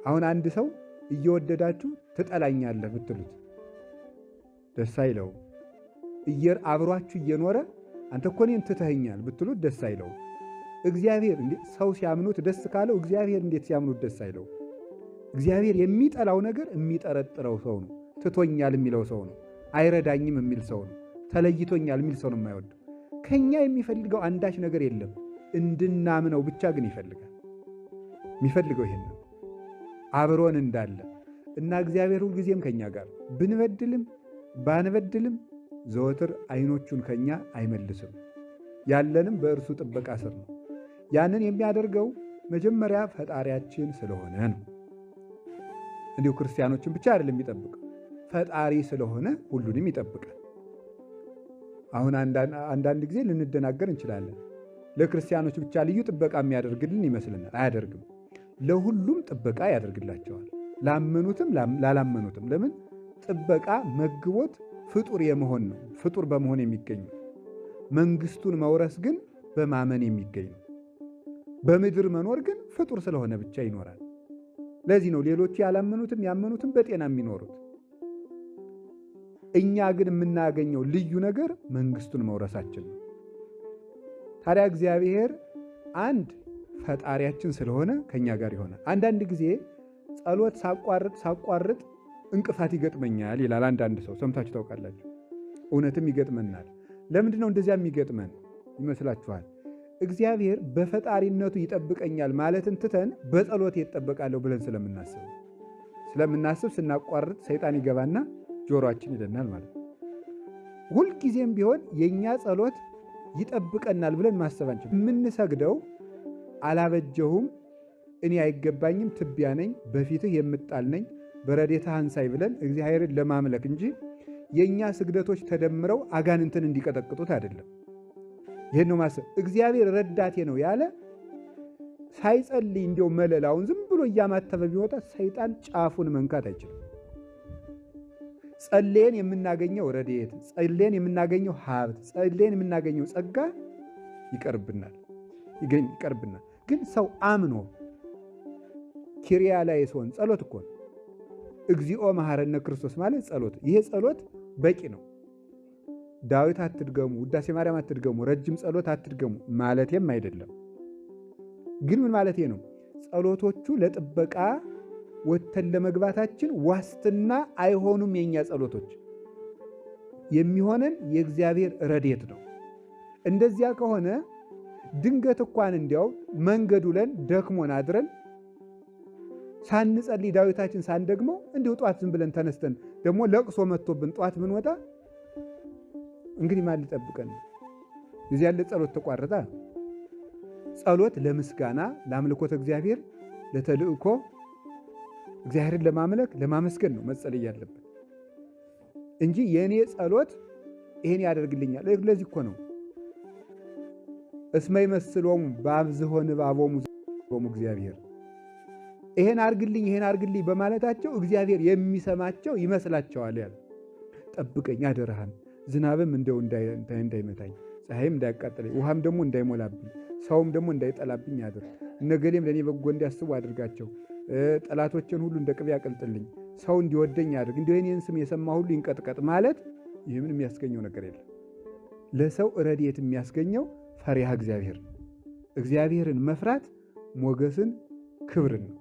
አሁን አንድ ሰው እየወደዳችሁ ትጠላኛለህ ብትሉት ደስ አይለውም። አብሯችሁ እየኖረ አንተ እኮ እኔን ትተኸኛል ብትሉት ደስ አይለውም። እግዚአብሔር ሰው ሲያምኑት ደስ ካለው እግዚአብሔር እንዴት ሲያምኑት ደስ አይለው? እግዚአብሔር የሚጠላው ነገር የሚጠረጥረው ሰው ነው። ትቶኛል የሚለው ሰው ነው። አይረዳኝም የሚል ሰው ነው። ተለይቶኛል የሚል ሰው ነው የማይወደው። ከኛ የሚፈልገው አንዳች ነገር የለም። እንድናምነው ብቻ ግን ይፈልጋል። የሚፈልገው ይሄን ነው፣ አብሮን እንዳለ እና እግዚአብሔር ሁልጊዜም ከኛ ጋር ብንበድልም ባንበድልም ዘወትር አይኖቹን ከኛ አይመልስም። ያለንም በእርሱ ጥበቃ ስር ነው። ያንን የሚያደርገው መጀመሪያ ፈጣሪያችን ስለሆነ ነው። እንዲሁ ክርስቲያኖችን ብቻ አይደለም የሚጠብቀው፣ ፈጣሪ ስለሆነ ሁሉንም ይጠብቃል። አሁን አንዳንድ ጊዜ ልንደናገር እንችላለን። ለክርስቲያኖች ብቻ ልዩ ጥበቃ የሚያደርግልን ይመስልናል። አያደርግም። ለሁሉም ጥበቃ ያደርግላቸዋል፣ ላመኑትም ላላመኑትም። ለምን? ጥበቃ መግቦት ፍጡር የመሆን ነው። ፍጡር በመሆን የሚገኝ ነው። መንግስቱን መውረስ ግን በማመን የሚገኝ ነው። በምድር መኖር ግን ፍጡር ስለሆነ ብቻ ይኖራል። ለዚህ ነው ሌሎቹ ያላመኑትም ያመኑትም በጤና የሚኖሩት። እኛ ግን የምናገኘው ልዩ ነገር መንግስቱን መውረሳችን ነው። ታዲያ እግዚአብሔር አንድ ፈጣሪያችን ስለሆነ ከኛ ጋር ይሆናል። አንዳንድ ጊዜ ጸሎት ሳቋርጥ እንቅፋት ይገጥመኛል ይላል አንዳንድ ሰው፣ ሰምታችሁ ታውቃላችሁ። እውነትም ይገጥመናል። ለምንድን ነው እንደዚያ የሚገጥመን ይመስላችኋል? እግዚአብሔር በፈጣሪነቱ ይጠብቀኛል ማለትን ትተን በጸሎት ይጠበቃለሁ ብለን ስለምናስብ ስናቋርጥ ሰይጣን ይገባና ጆሮአችን ይለናል ማለት ነው። ሁልጊዜም ቢሆን የእኛ ጸሎት ይጠብቀናል ብለን ማሰብ አንችልም። የምንሰግደው አላበጀሁም፣ እኔ አይገባኝም፣ ትቢያ ነኝ፣ በፊትህ የምጣል ነኝ፣ በረድኤትህ አንሳይ ብለን እግዚአብሔርን ለማምለክ እንጂ የእኛ ስግደቶች ተደምረው አጋንንትን እንዲቀጠቅጡት አይደለም። ይህን ነው ማሰብ። እግዚአብሔር ረዳቴ ነው ያለ ሳይጸልይ እንዲያው መለላውን ዝም ብሎ እያማተበ ቢወጣ ሰይጣን ጫፉን መንካት አይችልም። ጸልየን የምናገኘው ረድኤት፣ ጸልየን የምናገኘው ሀብት፣ ጸልየን የምናገኘው ጸጋ ይቀርብናል ይቀርብናል። ግን ሰው አምኖ ኪሪያ ላይ ሲሆን ጸሎት እኮ ነው። እግዚኦ መሐረነ ክርስቶስ ማለት ጸሎት። ይሄ ጸሎት በቂ ነው። ዳዊት አትድገሙ፣ ውዳሴ ማርያም አትድገሙ፣ ረጅም ጸሎት አትድገሙ ማለቴም አይደለም። ግን ምን ማለቴ ነው? ጸሎቶቹ ለጥበቃ ወተን ለመግባታችን ዋስትና አይሆኑም። የኛ ጸሎቶች የሚሆነን የእግዚአብሔር ረድኤት ነው። እንደዚያ ከሆነ ድንገት እንኳን እንዲያው መንገዱ ለን ደክሞን አድረን ሳንጸልይ ዳዊታችን ሳንደግመው እንዲሁ ጧት ዝም ብለን ተነስተን ደግሞ ለቅሶ መጥቶብን ጧት ብንወጣ እንግዲህ ማን ሊጠብቀን? እዚህ ያለ ጸሎት ተቋረጠ። ጸሎት ለምስጋና ለአምልኮተ እግዚአብሔር ለተልእኮ እግዚአብሔርን ለማምለክ ለማመስገን ነው መጸለይ ያለበት እንጂ የእኔ ጸሎት ይሄን ያደርግልኛል። ለዚህ እኮ ነው እስመ ይመስሎሙ በአብዝሖ ንባቦሙ እግዚአብሔር፣ ይሄን አርግልኝ ይሄን አርግልኝ በማለታቸው እግዚአብሔር የሚሰማቸው ይመስላቸዋል ያለ። ጠብቀኝ አደራህን፣ ዝናብም እንደው እንዳይመታኝ፣ ፀሐይም እንዳያቃጥለኝ፣ ውሃም ደግሞ እንዳይሞላብኝ፣ ሰውም ደግሞ እንዳይጠላብኝ አድርግ፣ እነገሌም ለእኔ በጎ እንዲያስቡ አድርጋቸው፣ ጠላቶችን ሁሉ እንደ ቅቤ አቅልጥልኝ፣ ሰው እንዲወደኝ አድርግ፣ እንዲሁ የእኔን ስም የሰማ ሁሉ ይንቀጥቀጥ ማለት ይህ ምን የሚያስገኘው ነገር የለም። ለሰው ረድኤት የሚያስገኘው ፈሪሃ እግዚአብሔር ነው። እግዚአብሔርን መፍራት ሞገስን ክብርን ነው።